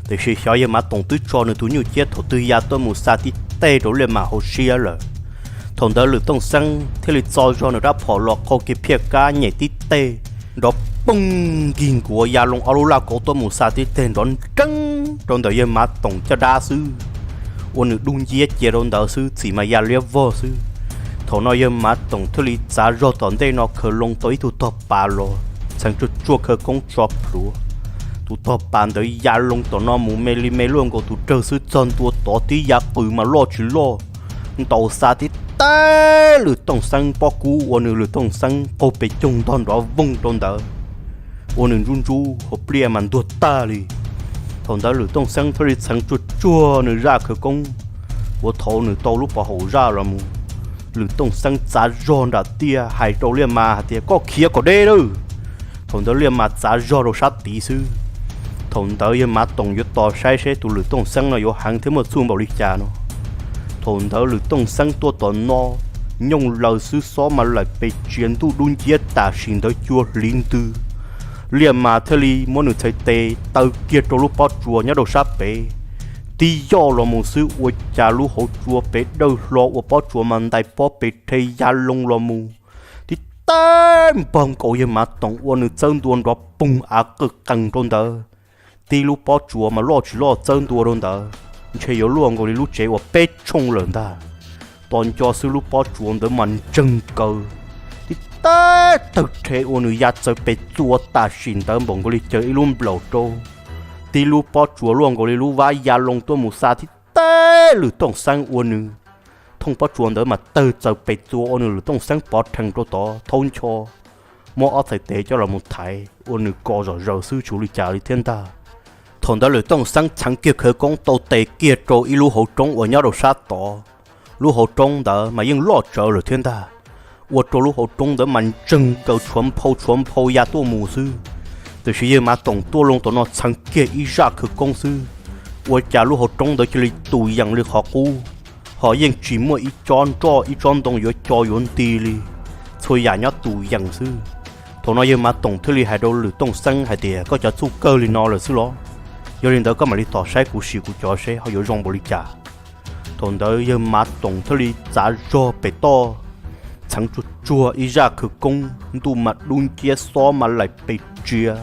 Tiam sis xyov yawg Mav Toom twb tso nws tus nyuj ciab thaum twg ya tuaj mus xa tib teg rau Liaj Mas hauv siab lawm. Thaum ntawd Lwm Tooj Xeeb thiaj li txo zog nws rab phom los qaug kiag phiaj kab nyem tib teg, nrov poog nkig nkuav ya loo ob lub laj kauv tuaj mus xa tib teg nrov nreeb rau ntawm yawg Mav Toom caj dab xwb, ua nws dub nciab cia rau ntawd xwb, txim mas ya liab vog xwb. Thaum no yawg Mav Toom thiaj li txav zog tom ntej no khaws loo tau ib tug tog pas los, txheev tsuag tsuag khawv koob tso plhuav. Tus tog pas ntawd ya loo tom no mus me li me luaj nkaus tus rawg xwb, txog ntua tod tib ya qws mas loj tsis loj, ntaus xa tib teg Lwm Tooj Xeeb pob kub ua nws Lwm Tooj Xeeb qaug pes coog ntog nrov voog rau ntawd, ua nws ntsub ntsub hauv pliaj mas ntuag tag li. Thaum ntawd Lwm Tooj Xeeb thiaj li txheev tsuag tsuag nws zaj khawv koob uas thaum nws tau lub pov haum zaj los mus. Lwm Tooj Xeeb txav zog nram tiaj hais rau Liaj Mas hais tias, koj khiav kom deb lawm. Thaum ntawd Liaj Mas txav zog rau sab tid xwb. Thaum ntawd yawg Mav Toom yuav tos saib seb tus Lwm Tooj Xeeb no yuav heev thiab muaj txuj npaum li cas no. Thaum ntawd Lwm Tooj Xeeb tuaj tom no, nyooj laws xwb, xob mas laim pes tsia, ntuj dub nciab tam sim ntawd cua hliv ntws. Liaj Mas thiaj li muab nws txhais tes taw kiag rau lub pob tsuas nyob rau sab pem, tib yoj los mus xwb ua cas lub hauv tsua pem dawj hlo ua pob tsuas mas ntais pob pes rhe ya loo los mus, tib teg npog nkaus yawg Mav Toom ua nws txawb ntua nrov poog av qwj qees rau ntawd. Tib lub pob tsuas mas loj tsis loj txawb ntua rau ntawd, ntshe yuav luaj nkaus li lub tsev uas peb tshooj lawm ntag. Tos nco xwb lub pob tsuas ntawd mas ntseeg kaws, tib teg tawg rhe ua nws ya txawv pes txua tam sim ntawd npaum nkaus li caws ib lub nplaum rau. Tib lub pob tsuas luaj nkaus li lub vab ya loo tuaj mus xa tib teg Lwm Tooj Xeeb ua nws. Thooj pob tsuas ntawd mas tawg txawv pes txua ua nws Lwm Tooj Xeeb pov rhees rau tod thaub ncho, muab ob txhais tes coj los mus thaiv ua nws ko zom zaws xwb tsis ua li cas li thiab ntag. Thaum ntawd Lwm Tooj Xeeb txheev kiag khawv koob tau tes kiag rau ib lub hauv roob uas nyob rau sab tod. Lub hauv roob ntawd mas yeej loj tsawv lawm thiab ntag, ua rau lub hauv roob ntawd mas ntseeg kaws tshuav nphau tshuav nphau ya tuaj mus xwb. Tiam sis yawg Mav Toom tuaj loo tom no txheev kiag ib zaj khawv koob xwb, ua cas lub hauv roob ntawd cia li tus yees li qhov qub, ho yeej tsis muaj ib tsob nroj ib tsob ntoo yuav co yuav nti li, txhua yam nyob tus yees xwb. Thaum no yawg Mav Toom thiaj li hais rau Lwm Tooj Xeeb hais tias, koj cov txuj kawg li no lawm xwb los? Yog li ntawd koj mam li tos saib kuv sim kuv cov seb ho yuav zoo npaum li cas. Thaum ntawd yawg Mav Toom thiaj li txav zog pem toj, txheev tsuag tsuag ib zaj khawv koob, ntuj mas dub nciab xob mas laim pes tsia.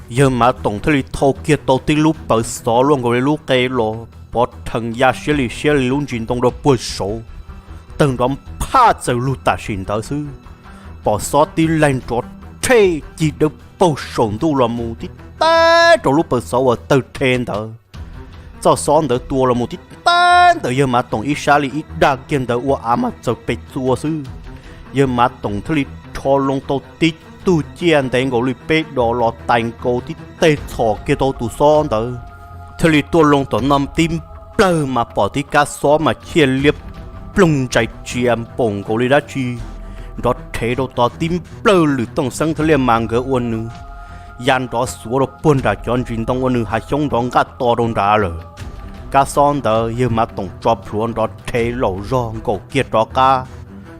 Yawg Mav Toom thiaj li thau kiag tau tib lub pawv xov luaj nkaus li lub qe los pov rhees ya siab li siab li lub ntsis ntoo rau puag saud, tawg nrov phaj txawm lug tam sim ntawd xwb. Pom xob tib laig nrov rhe cig dawb paug saum ntuj los mus tib teg rau lub pawv xov uas tawg rhe ntawd. Txoj xob ntawd tua los mus tib teg ntawm yawg Mav Toom ib sab li ib dag kiag ntawd ua av mas txawm pes txua xwb. Yawg Mav Toom thiaj li rho loo tau tib tug ciaj ntev nkaus li peb dos los tais nkaus tib teg txhom kiag tau tus xob ntawd, thiaj li tuaj loo tom no tib nplawg mas pom tib kab xob mas chiaj liab ploog ntsais tsia npaum nkaus li dab tsi nrov rhe rau tod tib nplawg Lwm Tooj Xeeb thiab Liaj Mas nkawd ua nws ya nrov xuav rau puag nram cov ntsis ntoo ua nws hav xyoob nrov nqaj to rau nrad lawm. Kab xob ntawd yawg Mav Toom tso plhuav nrov rhe laum zog nkaum kiag rov qab,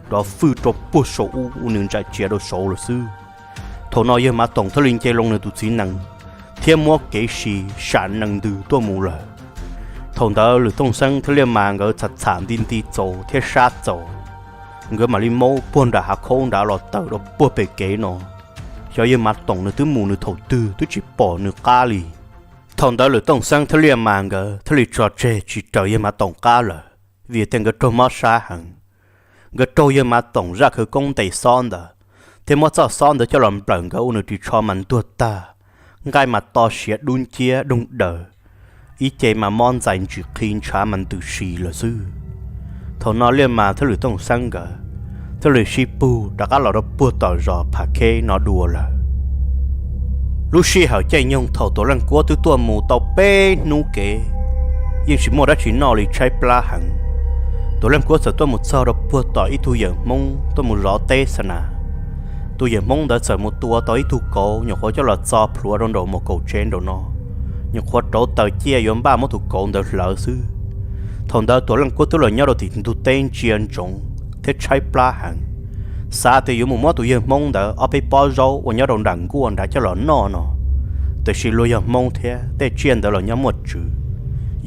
nrov fwj rau puag saum ub ua nws ntsais tsia rau saud lawm xwb. Thaum no yawg Mav Toom thiaj li nce loo nws tus txiv nees thiab muab kev sis sam nees ntws tuaj mus lawm. Thaum ntawd Lwm Tooj Xeeb thiab Liaj Mas nkawd txham txham nti nti txaus thiab sab txaus, nkawd mam li maub puag nram hav khaub nrad los tawm rau puag pem kev no. Xyov yawg Mav Toom nws twb mus nws thaum twg twb tsis pom nws qab li. Thaum ntawd Lwm Tooj Xeeb thiab Liaj Mas nkawd thiaj li tso tseg tsis raws yawg Mav Toom qab lawm, vim tias nkawd raug mob sab heev. Nkawd raug yawg Mav Toom zaj khawv koob ntes xob ntawd thiab muab txoj xob ntawd coj los nplawm nkawd ua nws ris tsho mas ntuag tag, nqaij mas to siav dub nciab doog daws, ib ce mas mob ntxais ntsis qhi ntshav mas ntws si lawm xwb. Thaum no Liaj Mas thiab Lwm Tooj Xeeb nkawd thiaj li sib pug rov qab los rau puag tom zos Phav Kheb no dua lawm. Lub sij hawm caij nyoog thaum Tuam Leej Kuab twb tuaj mus tau peb hnub kev, yeej tsis muaj dab tsi noj li, tshaib plab heev. Tuam Leej Kuab txawm tuaj mus txog rau puag tom ib tug yawm Hmoob tuaj mus zov teb xa na. Tus yawm Hmoob ntawd txawm mus tua tau ib tug kauv, nyuam qhuav coj los txo plhuav rau nraum mus kaum tsev nraum no, nyuam qhuav rauv taws ciaj yuav npaj muab tus kauv ntawd hlawv xwb. Thaum ntawd Tuam Leej Kuab twb los nyob rau tim ntug teb ntsia ntsoov thiab tshaib plab heev, xav tias yuav mus muab tus yawg Hmoob ntawd ob peb pob zaub uas nyob rau nram nkuaj nrad coj los noj no, tiam sis luag yog Hmoob thiab tej tsiaj ntawd los nyob muaj tswv,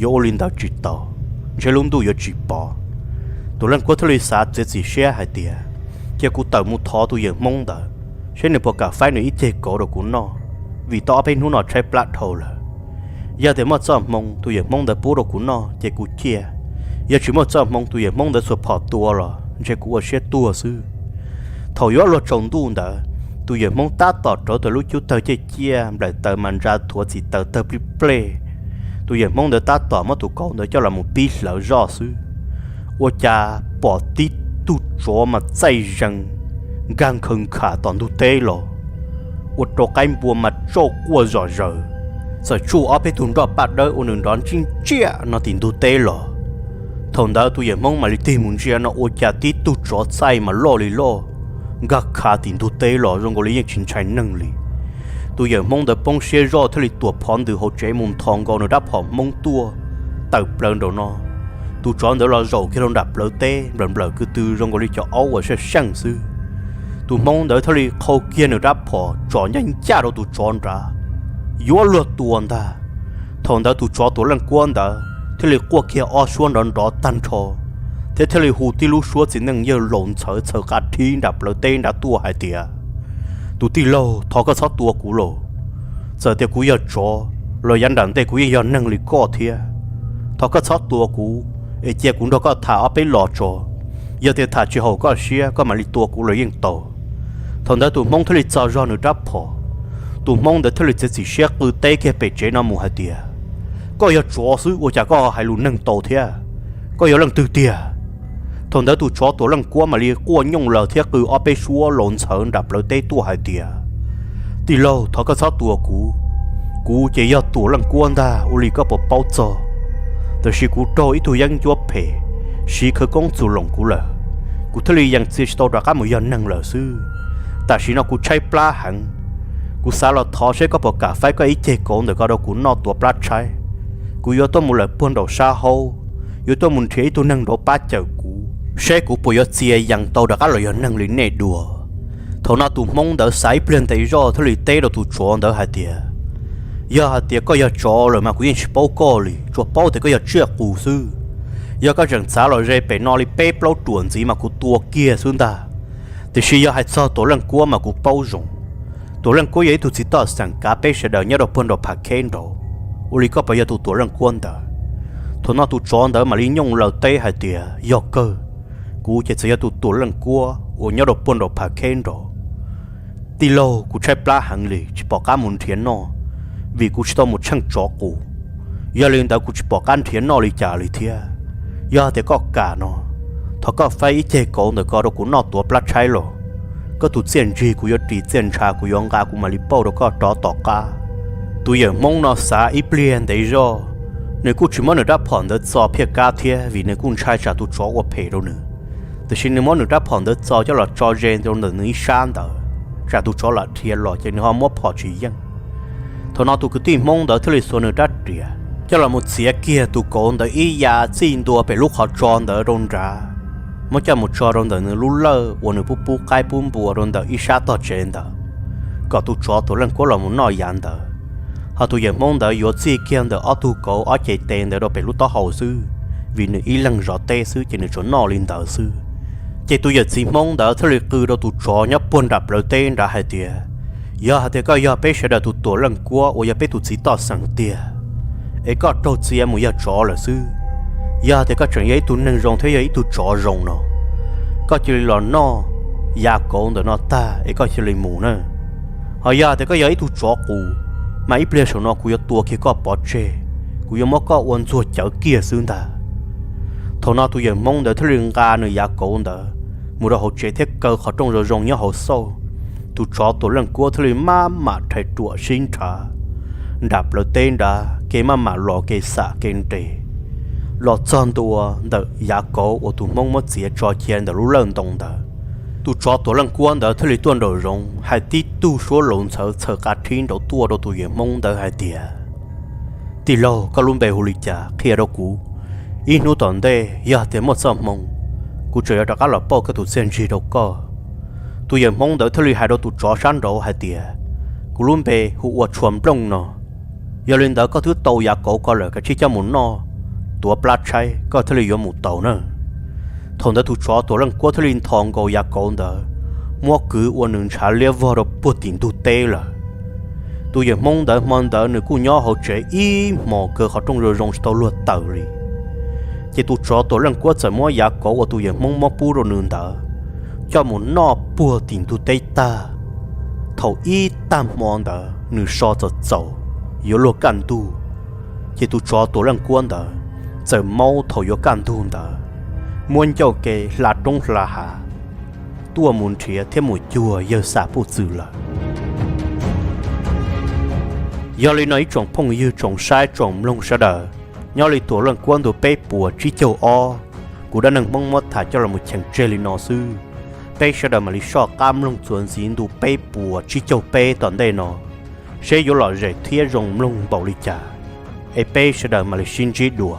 yuav ua li ntawd tsis tau, ntshe lub ntuj yuav tsis pom. Tuam Leej Kuab thiaj li xav txiav txim siab hais tias, cia kuv tawm mus thov tus yawm Hmoob ntawd, seb nws puas kam faib nws ib ceg kauv rau kuv noj, vim tau ob peb hnub no tshaib plab dhau lawm. Yog tias muaj txoj hmoo tus yawm Hmoob ntawd pub rau kuv noj ces kuv ciaj, yog tsis muaj txoj hmoo tus yawm Hmoob ntawd txhua phom tua los ntshe kuv ua siab tuag xwb. Thaum yuav luag tsaus ntuj ntawd, tus yawm Hmoob tab tom rauv tau lub cub tawg ciaj ciaj, nplaim taws mas ntsa thuav txim taws tawg plij plej. Tus yawm Hmoob ntawd tab tom muab tus kauv ntawd coj los mus pib hlawv zoj xwb, ua cas pom tib tug tsov mas txaij zees nkag nkhaws nkham tom ntug teb los, ua rau qaib npua mas tsauj quaj zom zaws, txawm tsuj ob peb tug nroj paj dawb ua nws nrov ntsij ntsiaj no tim ntug teb los. Thaum ntawd tus yawm Hmoob mam li tig mus ntsia no ua cas tib tug tsov txaij mas loj li loj, nkag khav tim ntug teb los zoo nkaus li yeej tsis ntshai neeg li. Tus yawm Hmoob ntawd poob siab zoj thiaj li tuam phov ntws hauv tsev mus nthos nkaus nws rab phom Hmoob tuaj tawm plaws nraum no. Tus tsov ntawd los zaum kiag rau nram plawv teb nplawm nplawm ko tw zoo nkaus li cov aub uas saj seej xwb. Tus Hmoob ntawd thiaj li qhau kiag nws rab phom tsom ncaj ncaj rau tus tsov nrad, yuav luag tua ntag. Thaum ntawd tus tsov Tuam Leej Kuab ntawd thiaj li quaj kiag ob suab nrov nrov tag nrho, thiab thiaj li hu tib lub suab txiv neej yawg laus ntxhawv txhaws qa rhib nram plawv teb nrad tuaj hais tias, tus tij laug, thov koj txhob tua kuv lauj. Txawm tias kuv yog tsov los yav nram ntej kuv yeej yog neeg li koj thiab. Thov koj txhob tua kuv, es cia kuv nrog koj tham ob peb los tso. Yog tias tham tsis haum koj siab koj mam li tua kuv los yeej tau. Thaum ntawd tus Hmoob thiaj li txo zog nws rab phom. Tus Hmoob ntawd thiaj li txiav txim siab qw teb kiag pem tsev no mus hais tias, koj yog tsov xwb ua cas koj hais lus neeg tau thiab? Koj yog leej twg tiag? Thaum ntawd tus tsov Tuam Leej Kuab mam li quaj nyooj laws thiab qw ob peb suab laus ntxhawv nram plawv teb tuaj hais tias, tij laug, thov koj txhob tua kuv. Kuv ces yog Tuam Leej Kuab ntag, ua li koj puas paub txog. Tiam sis kuv raug ib tug yeeb ncuab phem siv khawv koob txug loos kuv lawm, kuv thiaj li yees txia tsis tau rov qab mus yog neeg lawm xwb. Tam sim no kuv tshaib plab heev, kuv xav los thov seb koj puas kam faib koj ib ceg kauv ntawm ko rau kuv noj tuav plab tshaib. Kuv yuav tuaj mus lawm puag nraum sab haub, yuav tuaj mus nrhiav ib tug neeg nraud pab cawm kuv, seb kuv puas yuav txia yees tau rov qab los yog neeg li nej dua. Thaum no tus Hmoob ntawd xav ib pliag ntev zoj thiaj li teb rau tus tsov ntawd hais tias, yog hais tias koj yog tsov lawm mas kuv yeej tsis paub koj li, tsuas paub tias koj yog tsiaj qus xwb. Yog koj tseem txav los ze pem no li peb plaub ruam ntxiv mas kuv tua kiag xwb ntag. Tiam sis yog hais txog Tuam Leej Kuab mas kuv paub zoo. Tuam Leej Kuab yog ib tug txiv toj xeem kav peb sawv daws nyob rau puag nraum Phav Kheb nraud. Ua li koj puas yog tus Tuam Leej Kuab ntawd? Thaum no tus tsov ntawd mam li nyooj laws teb hais tias, yog kawg, kuv ces txawm yog tus Tuam Leej Kuab uas nyob rau puag nraum Phav Kheb nraud. Tij laug, kuv tshaib plab heev li tsis pom qab mus nrhiav noj, vim kuv tsis tau mus tsheej tsov qus. Yog li ntawd kuv tsis pom qab nrhiav noj li cas li thiab. Yog tias koj kam no, thov koj faib ib ceg kauv ntawm ko rau kuv noj tuav plab tshaib los. Koj tus txiaj ntsig kuv yuav ris txiaj ntsha kuv yuav nqa kuv mam li pauj rau koj rov tom qab. Tus yawm Hmoob no xav ib pliag ntev zoj, nws kuj tsis muab nws rab phom ntawd txo phiaj kab thiab vim nws kuj ntshai tsam tus tsov ua phem rau nws. Tiam sis nws muab nws rab phom ntawd txo coj los tso ze rau ntawm nws ib sab ntawd, tsam tus tsov lam dhia los ces nws ho muab phom tsis yeej. Thaum no tus kwv tij Hmoob ntawd thiaj li xuas nws rab riam coj los mus txiav kiag tus kauv ntawd ib ya txij ntua pem lub qhov tso ntawd rau nrad, muab coj mus tso rau ntawm nws lub lawj uas nws pub pub qaib pub npua rau ntawm ib sab tog tsev ntawd, kom tus tsov Tuam Leej Kuab los mus noj yav ntawd. Ho tus yawm Hmoob ntawd yuav txij kiag ntawm ob tug kauv ob ce tes ntawd rau pem lub taub hau xwb, vim nws ib leeg zov teb xwb ces nws tsuas noj li ntawd xwb. Ces tus yawm txiv Hmoob ntawd thiaj li qw rau tus tsov nyob puag nram plawv teb nrad hais tias, yog hais tias koj yog peb sawv daws tus Tuam Leej Kuab uas yog peb tus txiv toj xeem tiag, es koj raug txia mus yog tsov lawm xwb, yog hais tias koj tseem yog ib tug neeg zoo thiab yog ib tug tsov zoo no, koj cia li los noj yav kauv ntawm no tag es koj cia li mus na. Ho yog hais tias koj yog ib tug tsov qus, mas ib pliag saum no kuv yuav tua kiag koj pov tseg, kuv yuav muab koj ua ntxuag cawv kiag xwb ntag. Thaum no tus yawm Hmoob ntawd thiaj li nqa nws yav kauv ntawd mus rau hauv tsev thiab kaw qhov rooj zoo zoo nyob hauv xauj. Tus tsov Tuam Leej Kuab thiaj li maj mam rhais ruam sib nrhav nram plawv teb nrad, kev maj mam los kev xam kev nres, los txog ntua ntawm yav kauv uas tus Hmoob muab txiav tso cia ntawm lub lawj ntoo ntawd. Tus tsov Tuam Leej Kuab ntawd thiaj li tuaj nraum zoov hais tib tug suab laus ntxhawv txhawm qab rhib nraud tuaj rau tus yawm Hmoob ntawd hais tias, Tij laug, koj lub npe hu li cas qhia rau kuv. Ib hnub tom ntej yog tias muaj txoj hmoo, kuv tseem yuav rov qab los pauj koj tus txiaj ntsig rau koj. Tus yawm Hmoob ntawd thiaj li hais rau tus tsov sab nraud hais tias, Kuv lub npe hu ua Tshua Nplooj no. Yog li ntawd koj twb tau yav kauv ko lawm, kav tsij coj mus noj, tuav plab tshaib koj thiaj li yuav mus tau na. Thaum ntawd tus tsov Tuam Leej Kuab thiaj li ntho nkaus yav kauv ntawd, muab kwv ua nws ntshav liab vog rau puag tim ntug teb lawm. Tus yawm Hmoob ntawd hmo ntawd nws kuj nyob hauv tsev ib hmos kaw qhov rooj zoo zoo tsis tau luag tawm li. Ces tus tsov Tuam Leej Kuab txawm muab yav kauv uas tus yawm Hmoob muab pub rau nws ntawd coj mus noj puag tim ntug teb tag. Thaum ib tag hmo ntawd nws so txaus txaus yuav luag kaj ntug, ces tus tsov Tuam Leej Kuab ntawd txawm maub thaum yuav kaj ntug ntawd, muab ncauj ke hla roob hla hav tuaj mus nrhiav thiab mus cuag yawg Xam Puj Txwm lawm. Yog li no ib tsoom phooj ywg tsoom saib tsoom mloog sawv daws, nyob li Tuam Leej Kuab ntu peb puas tsib caug ob, kuv dab neeg Hmoob muab tham coj los mus cheem tseg li no xwb. Peb sawv daws mam li soj qab mloog txuas ntxiv ntu peb puas tsib caug peb tom ntej no, seb yuav lom zem thiab zoo mloog npaum li cas, es peb sawv daws mam li sib ntsib dua.